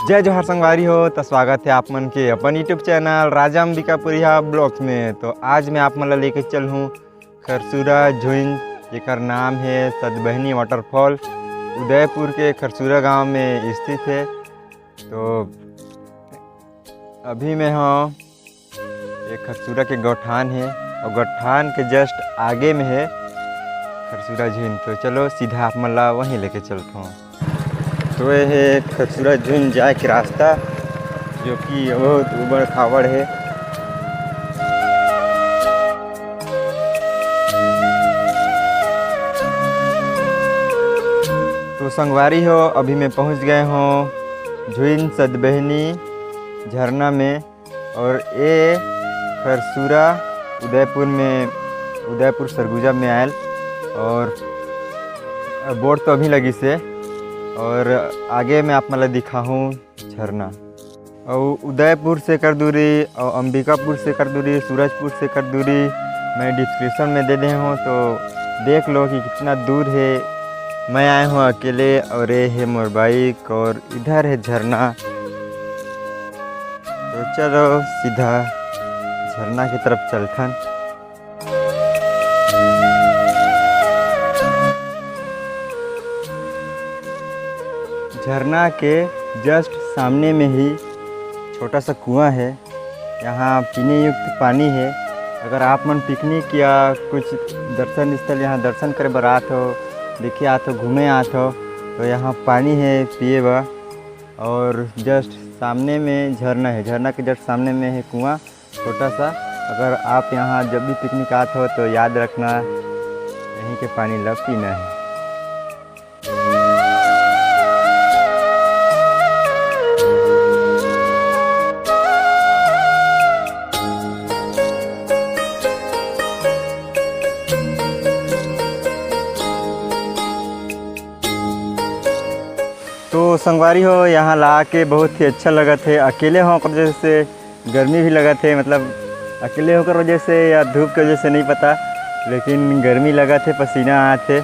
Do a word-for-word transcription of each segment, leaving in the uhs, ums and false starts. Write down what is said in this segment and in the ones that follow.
जय जोहार संगवारी हो, तो स्वागत है आप मन के अपन YouTube चैनल राजा अंबिकापुरिया ब्लॉग्स में। तो आज मैं आप मन ला लेके चल हूँ खरसूरा झुंझ, जेकर नाम है सतबहिनी वाटरफॉल, उदयपुर के खरसूरा गांव में स्थित है। तो अभी मैं हूँ ये खरसूरा के गौठान है और गौठान के जस्ट आगे में है खरसूरा झुंझ। तो चलो सीधा आप मन ला वहीं लेके चलता हूँ। तो ये है खरसूरा झुंझ जाए के रास्ता, जो कि बहुत उबड़ खाबड़ है। तो संगवारी हो, अभी मैं पहुंच गए हूँ झुंझ सतबहिनी झरना में। और ये खरसूरा उदयपुर में, उदयपुर सरगुजा में आयल। और बोट तो अभी लगिस हे। और आगे मैं आप मन ला दिखाहूँ झरना। और उदयपुर से कर दूरी और अंबिकापुर से कर दूरी, सूरजपुर से कर दूरी मैं डिस्क्रिप्शन में दे दे हूँ, तो देख लो कि कितना दूर है। मैं आए हूँ अकेले और ये है मोर बाइक और इधर है झरना। तो चलो सीधा झरना की तरफ चलथन। झरना के जस्ट सामने में ही छोटा सा कुआं है। यहाँ पीने युक्त पानी है। अगर आप मन पिकनिक या कुछ दर्शन स्थल यहाँ दर्शन करे बर आत हो, देखे आत हो, घूमे आत हो, तो यहाँ पानी है पिए बर। और जस्ट सामने में झरना है, झरना के जस्ट सामने में है कुआं छोटा सा। अगर आप यहाँ जब भी पिकनिक आत हो तो याद रखना, यहीं के पानी ला पीना है। तो संगवारी हो, यहाँ ला के बहुत ही अच्छा लगत है। अकेले हो ओकर वजह से गर्मी भी लगत है, मतलब अकेले होकर वजह से या धूप के वजह से नहीं पता, लेकिन गर्मी लगत है, पसीना आत है।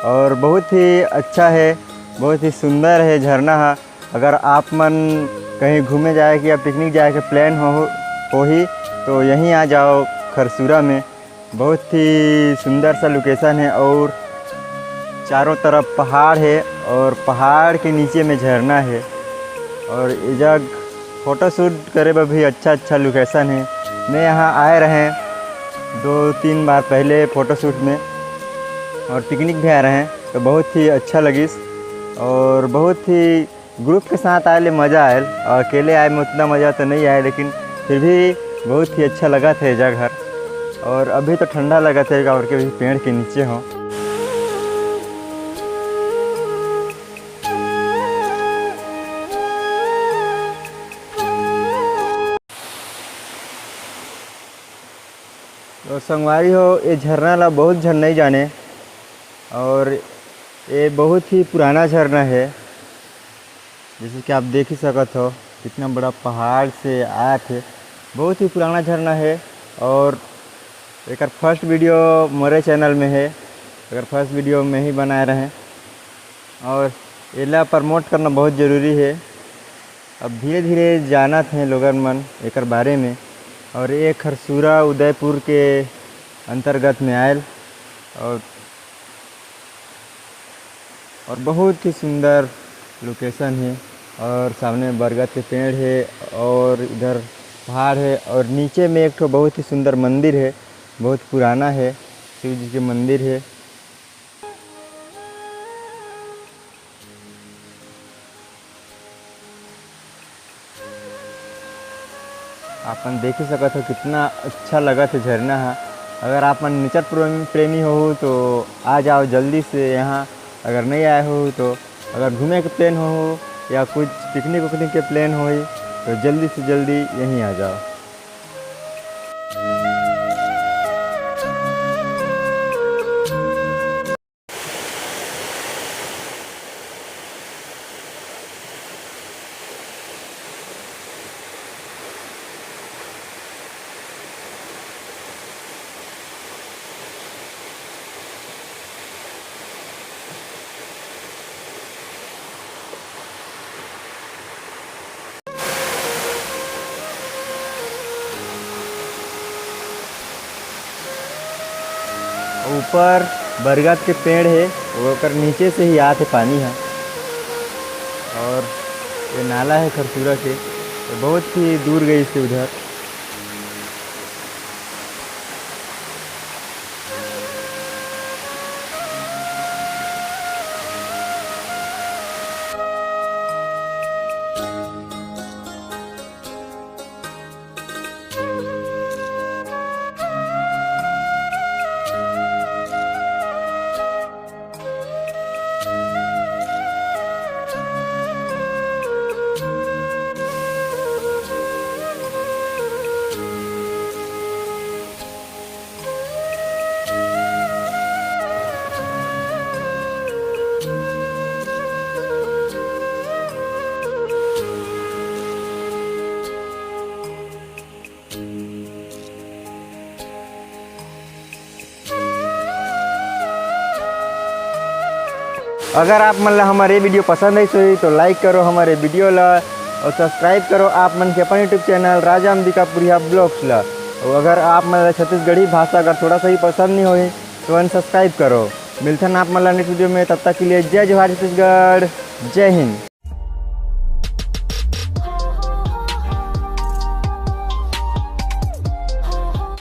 और बहुत ही अच्छा है, बहुत ही सुंदर है झरना हा। अगर आप मन कहीं घूमे जाए के या पिकनिक जाए के प्लान हो, होही तो यहीं आ जाओ खरसूरा में। बहुत ही सुंदर सा लोकेशन है और चारों तरफ पहाड़ है और पहाड़ के नीचे में झरना है। और ये जग फोटोशूट करे बर भी अच्छा अच्छा लोकेशन है। मैं यहाँ आए रहे दो तीन बार पहले फोटोशूट में और पिकनिक भी आए रहे, तो बहुत ही अच्छा लगिस। और बहुत ही ग्रुप के साथ आए ले मज़ा आयल, और अकेले आए में उतना मज़ा तो नहीं आया, लेकिन फिर भी बहुत ही अच्छा लगत है जगह। और अभी तो ठंडा लगत है, काबर के अभी पेड़ के नीचे हो। तो संगवारी हो, ये झरना ला बहुत झन नहीं जाने, और ये बहुत ही पुराना झरना है। जैसे कि आप देख ही सकत हो, कितना बड़ा पहाड़ से आया थे। बहुत ही पुराना झरना है और एकर फर्स्ट वीडियो मोरे चैनल में है। अगर फर्स्ट वीडियो में ही बनाए रहें और एला प्रमोट करना बहुत ज़रूरी है। अब धीरे धीरे जानत हैं लोगन मन एकर बारे में। और ये खरसूरा उदयपुर के अंतर्गत में आयल और और बहुत ही सुंदर लोकेशन है। और सामने बरगद के पेड़ है और इधर पहाड़ है और नीचे में एक ठो बहुत ही सुंदर मंदिर है, बहुत पुराना है, शिव जी के मंदिर है। आप मन देख ही सकत हो कितना अच्छा लगत है झरना हा। अगर आप मन नेचर प्रेमी, प्रेमी हो तो आ जाओ जल्दी से यहाँ। अगर नहीं आए हो तो अगर घूमे के प्लान हो या कुछ पिकनिक उकनिक के प्लान हो तो जल्दी से जल्दी यहीं आ जाओ। ऊपर बरगद के पेड़ हे, ओकर नीचे से ही आत हे पानी ह। और ये नाला हे खरसूरा के, तो बहुत ही दूर गइस हे उधर। अगर आप मन ला हमर ये video पसंद आइस होही तो like करो हमर ये video ला और subscribe करो आप मन के अपन YouTube channel राजा अंबिकापुरिया vlogs ला। और अगर आप मन ला छत्तीसगढ़ी भाषा अगर थोड़ा सा ही पसंद नहीं होही तो unsubscribe करो। मिलथन आप मन ला next video में, तब तक के लिए जय जोहार छत्तीसगढ़, जय हिंद।